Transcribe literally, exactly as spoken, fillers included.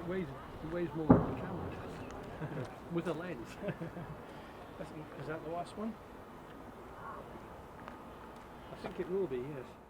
Weighs, weighs more than the camera does. With a lens. Is, is that the last one? I think it will be, yes.